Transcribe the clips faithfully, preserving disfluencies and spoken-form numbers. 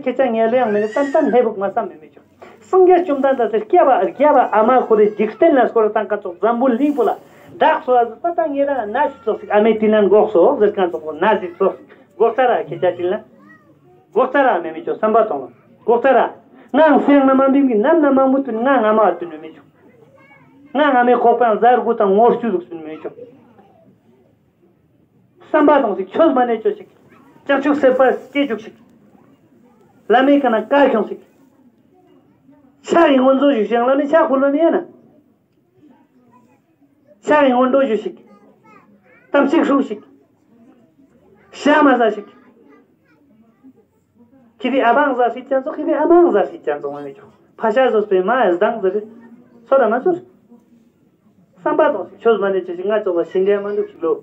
ཁྱེད་ཅག་ངའི་ལུས་ཡང་མེད་ནི་ཏན་ཏན་ལྷེ་བུག་མ་བསམ་མི་མི་ཆོག་སངས་རྒྱས་བཅོམ་ལྡན་འདས་སི་སྐྱེ་བ་རྒྱལ་བ་ཨ་མ་ཁོ་རེ་འཇིག་རྟེན་ལ་སྐོར་བཏང་ཁན་ཙོགས་འཛམ་བུ་གླིང་པོ་ལ་བདག་སོ་བ་ཟེར་པ་ད་ངེ་རང་ན་ཞིག་ཙོགས་ཤིག་ཨ་མའི་དྲིན་ལན་འགོག་སོ་ཟེར་ཁན་ཙོགས་ན་ཞིག་ཙོགས་འགོག་ཚར་ར་ཁྱེད་ཅག་དྲིན་ལན་འགོག་ཚར་ར་མེ་མི་ཆོག་བསམ་པ་ཐོང་ལ་འགོག་ཚར་ར་ངའང་སུ་ཡང་ན་མ་འབིམ་གི་ནམ་ན་མ་མུ་ཏུན་ང་ང་མ་བ་ཏུན་མེ་མི་ཆོག་ང་ང་མའི་ཁོག་པའང་ཟར་དགུ་དང་ངོར་བཅུ་ལུགས་སུ་མེ་མི་ཆོག་བསམ་པ་ཐོང་ཞིག་ཆོས་མ་ནེ་ཆོས་ཤིག་ཅག་ཆུག་སེར་པ་སྐྱེ་ཆུག་ཤིག་བླ་མའི་ཁ་ན་བཀའ་ཁྱོང་ཞིག་ཕྱག་གི་སྔོན་བཟོ་ཞུ་ཞིག་ལ་ནི་ཕྱག་ཕུལ་ལ་ནི་ཡ་ན། ཕྱག་གི་སྔོན་འགྲོ་ཞུ་ཞིག་དམ་ཚིག་སྲུང་ཞིག་ཤ་མ་ཟ་ཞིག་ཁི་དི་ཨ་བང་ཟ་ཞིག་ཅན་ཙོགས་ཁི་དི་ཨ་མང་ཟ་ཞིག་ཅན་ཙོགས་མ་མི་ཆོག་ཕ་ཤ་ཟོས་པའི་མ་ཨེ་སྡང་ཟེར་རེ་ཚོར་ར་མ་ཚོར། བསམ་པ་ཐོང་ཞིག་ཆོས་མ་ནེ་ཆོས་ཤིག་ང་ཙོགས་ལ་ཤི་འདྲེ་མ་འདུག་ཞིག་ལོ།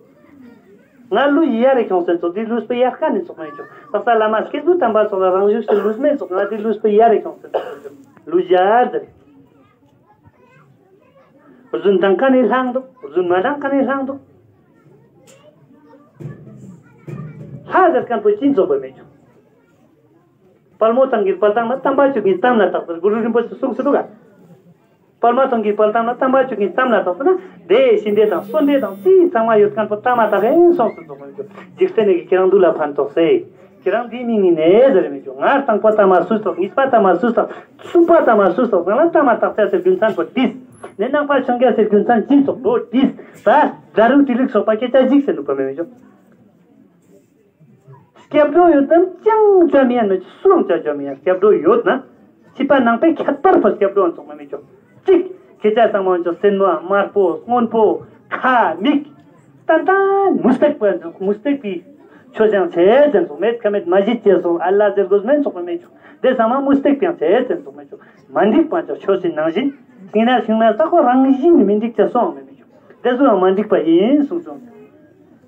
ང་ལུས་ཡ་རེ་ཁྱོང་སེན་ཙོགས་འདི་ལུས་པའི་ཡ་ཀ་ནི་ཙོགས་མ་མི་ཆོག་ད་ས་བླ་མ་སྐྱེས་བུ་དམ་པ་ཙོགས་ལ་རང་བཞུགས་སེ་ལུས་མེད་ཙོགས་ང་འདི་ལུས་པའི་ཡ་རེ་ཁྱོང་སེན་ཙོགས་མ་མི་ཆོག་ལུས་ཡ་ཟེར། རྫུན་དང་ཁ་ནི་ལྷང་འདུག་རྫུན་མ་དང་ཁ་ནི་ལྷང་འདུག་ལྷ་ཟེར་ཁན་པོ་ཅི་ཙོགས་པ་མི་ཆོག་དཔལ་མོ་ཐང་གི་དཔལ་ཐང་ན་དམ་པ་ཆོས་ཀྱི་གཏམ་ལ་བཏགས་ཟེར་གུ་རུ་རིན་པོ་ཆེ་གསུངས་སེ་འདུག་ག་དཔལ་མོ་ཐང་གི་དཔལ་ཐང་ན་དམ་པ་ཆོས་ཀྱི་གཏམ་ལ་བཏགས་ཟེར་ན་དེ་ཤི་འདྲེ་དང་གསོན་འདྲེ་དང་ཅི་ཚང་མ་ཡོད་ཁན་པོ་ལྟ་མ་ཐག་ཨེ་སོང་སེ་ཙོགས་མི་ཆོག་འཇིག་རྟེན་ནི་ཁྱེད་རང་འདུལ་ལ་ཕན་ཐོགས་སེ། ཁྱེད་རང་འདི་མི་ཉན་ནེ་ཟེར་མི་ཆོག་ང་དང་པོ་ལྟ་མ་སུས་ཐོག་གཉིས་པ་ལྟ་མ་སུས་ཐོག་གསུམ་པ་ལྟ་མ་སུས་ཐོག་ཚང་ལ་ལྟ་མ་ཐག་ཆ་སེ་རྒྱུ་མཚན་པོ་དིས། ནེ་ནང་པ་ཆོས་རྒྱལ་སེ་རྒྱུ་མཚན་ཅི་ཙོགས་པོ་དིས། ད་ཛ་རུ་ཏི་ལིག་སོགས་པ་སྐད་ཆ་ཞིག་སེ་འདུག་པ་མི་མི་ཆོག་སྐྱབས་འགྲོ་ཡོད་ན་ཅང་ཅང་མི་ཡང་མི་ཆོག་སུའང་ཅང་ཅང་མི་ཡང་སྐྱབས་འགྲོ་ཡོད་ན། ཕྱི་པ་ནང་པའི་ཁྱད་པར་པོ་སྐྱབས་འགྲོ་ཙོགས་མ་མི་ཆོག་གཅིག་ཁྱེད་ཅག་ཚང་མ་ཅོ་སེན་མོ་དམར་པོ་སྔོན་པོ་ཁ་མིག་ཏན་ཏན་མུ་སྟེགས་པ་ཙོགས་མུ་སྟེགས་པའི་ཆོས་ཅང་ཆེ་ཙན་ཙོགས་མེད་ཁ་མེད་མ་ཞིག་ཅེས་སོང་ཨ་ལ་ཟེར་དགོས་མེད་ཙོགས་མ་མི་ཆོག་དེ་ཚང་མ་མུ་སྟེགས་པའང་ཆེ་ཙན་ཙོགས་མི་ཆོག་མ་འགྲིག་པ་ཅོ་ཆོས་སི་ནང་བཞིན་ཤིང་ན་ཤིང་ན་ས་ཁོ་རང་བཞིན་མི་འགྲིག་ཅེས་སོང་མི་མི་ཆོག་དེ་ཚོ་ཡང་མ་འགྲིག་པ་ཡིན་གསུངས་སོང་།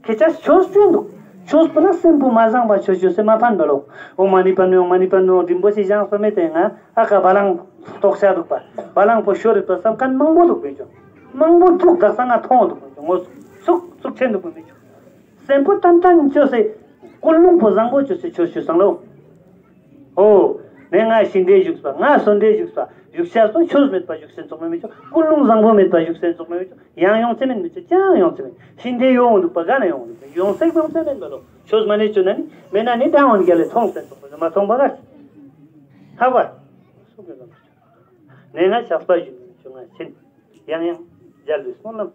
ཁྱེད་ཅག་ཆོས་ཅོ་འདུག་ཆོས་པོ་ན་སེམས་པོ་མ་བཟང་པ་ཆོས་ཅོས་སེ་མ་ཕན་པ་ལོ། ཨོཾ་མ་ཎི་པདྨེ་ཨོཾ་མ་ཎི་པདྨེ་ཨོཾ་རིན་པོ་ཆེ་བཞེངས་སོ་མེད་དེ་ང་ཨ་ཀ་བ་ལང་རྟོགས་ཤ་འདུག་པ། བ་ལང་པོ་ཤོར་རེད་པ་བསམ་མཁན་མང་པོ་འདུག་པས་ཅོ། མང་པོ་འདུག་དག་ས་ང་མཐོང་འདུག་པས་ཅོ། ངོ་ཚུགས་ཚུགས་ཆེན་འདུག་པས་མི་ཅོ། སེམས་པོ་ཏན་ཏན་ཅོས་སེ་ཀུན་སློང་པོ་བཟང་པོ་ཅོས་སེ་ཆོས་ཅོས་སང་ལོ། ཨོ། ནས་ང་ཤི་འདྲེ་བཞུགས་པ་ང་གསོན་འདྲེ་བཞུགས་པ་བཞུགས་ཤ་སོ་ཆོས་མེད་པ་བཞུགས་སེ་ཙོགས་མི་མི་ཅོ། ཀུན་སློང་བཟང་པོ་མེད་པ་བཞུགས་སེ་ཙོགས་མི་མི་ཅོ། ཡང་ཡོང་ཚེ་མེད་མི་ཚེ་ཅང་ཡོང་ཚེ་མེད། ཤི་འདྲེ་ཡོང་འདུག་པ་ག་ན་ཡོང་འདུག་པ་ཡོང་ཚེ་ཡོང་ཚེ་མེད་པ་ལོ། ཆོས་མ་ནེ་ཅོ་ན་ནི་མེད་ན་ནི་དང་འོན་རྒྱལ་ལས་མཐོང་སེ་ཙོགས་མ་མཐོང་པ་ག་ཧ་བ། ནས་ང་ཆགས་པ་ཞུ་ནི་ཅོ་ང་ཕྱིན། ཡང་ཡང་རྒྱལ་བའི་གསུང་ལམ།